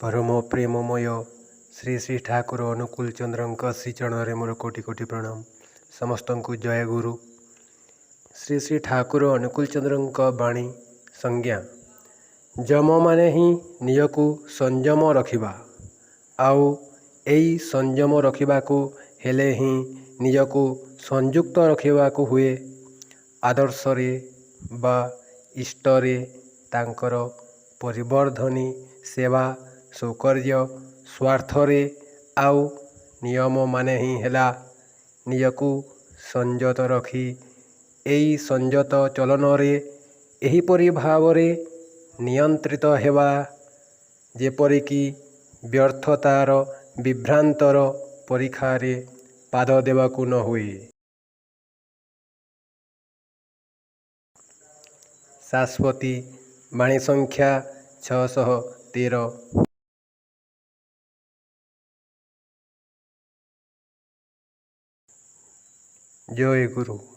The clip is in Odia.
ପରମ ପ୍ରେମମୟ ଶ୍ରୀ ଶ୍ରୀ ଠାକୁର ଅନୁକୂଳ ଚନ୍ଦ୍ରଙ୍କ ଶ୍ରୀଚରଣରେ ମୋର କୋଟି କୋଟି ପ୍ରଣାମ। ସମସ୍ତଙ୍କୁ ଜୟ ଗୁରୁ। ଶ୍ରୀ ଶ୍ରୀ ଠାକୁର ଅନୁକୂଳ ଚନ୍ଦ୍ରଙ୍କ ବାଣୀ ସଂଜ୍ଞା। ଯମ ମାନେ ହିଁ ନିଜକୁ ସଂଯମ ରଖିବା, ଆଉ ଏଇ ସଂଯମ ରଖିବାକୁ ହେଲେ ହିଁ ନିଜକୁ ସଂଯୁକ୍ତ ରଖିବାକୁ ହୁଏ ଆଦର୍ଶରେ ବା ଇଷ୍ଟରେ, ତାଙ୍କର ପରିବର୍ଦ୍ଧନୀ ସେବା ସୌକର୍ଯ୍ୟ ସ୍ୱାର୍ଥରେ। ଆଉ ନିୟମ ମାନେ ହିଁ ହେଲା ନିଜକୁ ସଂଯତ ରଖି ଏଇ ସଂଯତ ଚଳନରେ ଏହିପରି ଭାବରେ ନିୟନ୍ତ୍ରିତ ହେବା, ଯେପରିକି ବ୍ୟର୍ଥତାର ବିଭ୍ରାନ୍ତର ପରୀକ୍ଷାରେ ପାଦ ଦେବାକୁ ନ ହୁଏ। ଶାଶ୍ୱତୀ ବାଣୀ ସଂଖ୍ୟା 613। ଜୟ ଗୁରୁ।